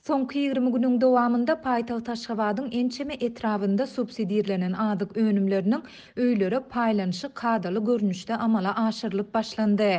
Soňky 20 günüň dowamynda paýtagt Aşgabadyň ençeme etrabynda subsidirlenen azyk önümleriniň öýlere paýlanyşy kadaly görnüşde amala aşyrylyp başlandy.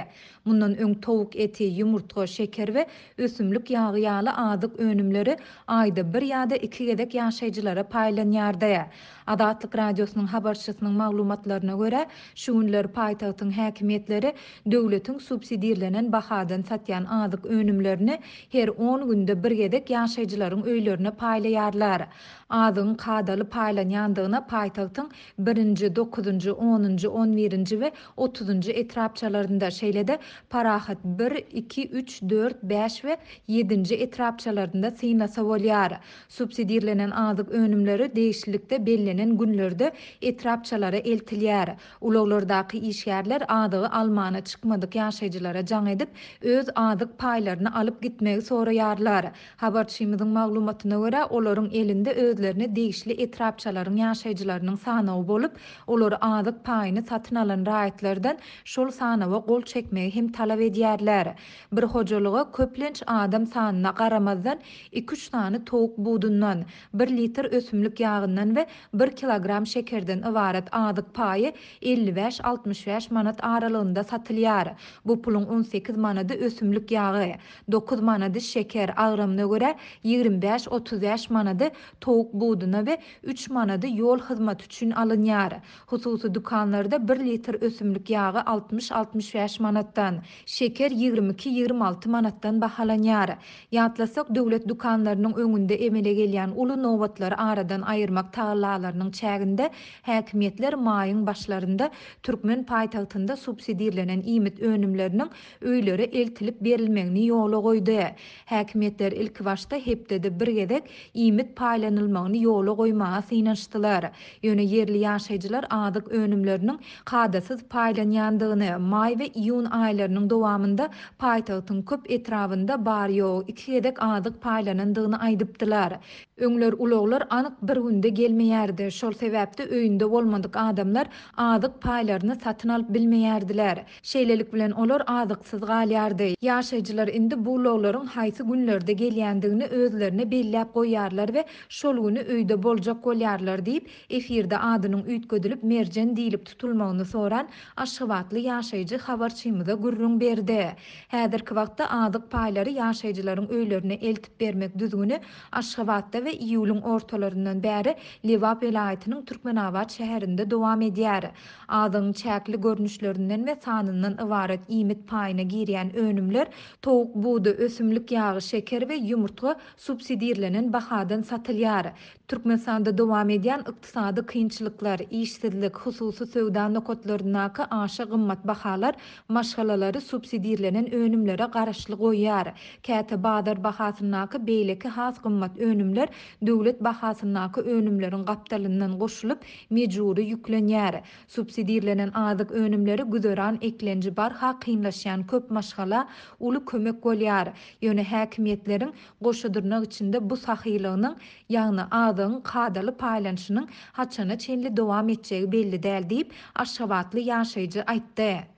Mundan öň towuk eti, ýumurtga, şeker we ösümlik ýagy ýaly azyk önümleri aýda bir ýa-da iki gezek ýaşaýjylara paýlanýardy. Azatlyk Radiosynyň habarçysynyň maglumatlaryna görä, şu günler paýtagtyň häkimiýetleri döwletiň subsidirlenen bahadan satýan azyk önümlerini her on günde bir gezek ýaşaýjylaryň öýlerine paýlaýarlar. Azygyň kadaly paýlanýandygyna paýtagtyň birinji, dokuzynjy, onunjy, on birinji we otuzynjy etrapçalarynda, şeýle-de Parahat bir, iki, üç, dört, bäş we ýedinji etrapçalarynda synlasa bolýar. Subsidirlenen azyk önümleri degişlilikde bellenen günlerde etrapçalara eltilýär. Ulaglardaky işgärler azygy almana çykmadyk ýaşaýjylara jaň edip, öz azyk paýlaryny alyp gitmegi soraýarlar. Habarçymyzyň maglumatyna görä, olaryň elinde özlerine degişli etrapçalaryň ýaşaýjylarynyň sanawy bolup, olar azyk paýyny satyn alan raýatlardan şol sanawa gol çekmegi hem talap edýärler. Bir hojalyga köplenç adam sanyna garamazdan iki-üç sany towuk budundan, bir litr ösümlik ýagyndan we bir kilogram şekerden ybarat azyk paýy 55-65 manat aralygynda satylýar. Bu puluň 18 manady ösümlik ýagy, dokuz manady şeker, agramyna görä 25-35 manady towuk buduna we üç manady ýol hyzmaty üçin alynýar. Hususy dükanlarda bir litr ösümlik ýagy 60-65 manatdan, şeker 22-26 manatdan bahalanýar. Ýatlasak, döwlet dükanlarynyň öňünde emele gelýän uly nobatlary aradan aýyrmak tagallalarynyň çäginde häkimiýetler maýyň başlarynda türkmen paýtagtynda subsidirlenen iýmit önümleriniň öýlere eltilip berilmegini ýola goýdy. Häkimiýetler ilkibaşda hepdede bir gezek iýmit paýlanylmagyny ýola goýmaga synanyşdylar. Ýöne ýerli ýaşaýjylar azyk önümleriniň kadasyz paýlanýandygyny, maý we iýun aýlarynyň dowamynda paýtagtyň köp etrabynda bary-ýogy iki gezek azyk paýlanandygyny aýdypdylar. Öňler ulaglar anyk bir günde gelmeýärdi, şol sebäpde öýünde bolmadyk adamlar azyk paýlaryny satyn alyp bilmeýärdiler. Şeýlelik bilen, olar azyksyz galýardy. Ýaşaýjylar indi bu ulaglaryň haýsy günlerde gelýändigini özlerine belläp goýýarlar we şol güni öýde boljak bolýarlar diýip, efirde adynyň üýtgedilip Merjen diýlip tutulmagyny soran aşgabatly ýaşaýjy habarçymyza gürrüň berdi. Häzirki wagtda azyk paýlary ýaşaýjylaryň öýlerine eltip bermek düzgüni Aşgabatda we iýulyň ortalaryndan bäri Lebap welaýatynyň Türkmenabat şäherinde dowam edýär. Azygyň çäkli görnüşlerinden we sanyndan ybarat iýmit paýyna girýän önümler, towuk budy, ösümlik ýagy, şeker we ýumurtga subsidirlenen bahadan satylýar. Türkmenistanda dowam edýän ykdysady kynçylyklar, işsizlik, hususy söwda nokatlaryndaky aşa gymmat bahalar maşgalalary subsidirlenen önümlere garaşly goýýar. Käte bazar bahasyndaky beýleki has gymmat önümler döwlet bahasyndaky önümleriň gapdalyndan goşulyp, mejbury ýüklenýär. Subsidirlenen azyk önümleri güzeran eklenji barha kynlaşýan köp maşgala uly kömek bolýar. Ýöne häkimiýetleriň goşa dyrnak içinde bu sahylygynyň, ýagny azygyň kadaly paýlanyşynyň haçana çenli dowam etjegi belli däl diýip, aşgabatly ýaşaýjy aýtdy.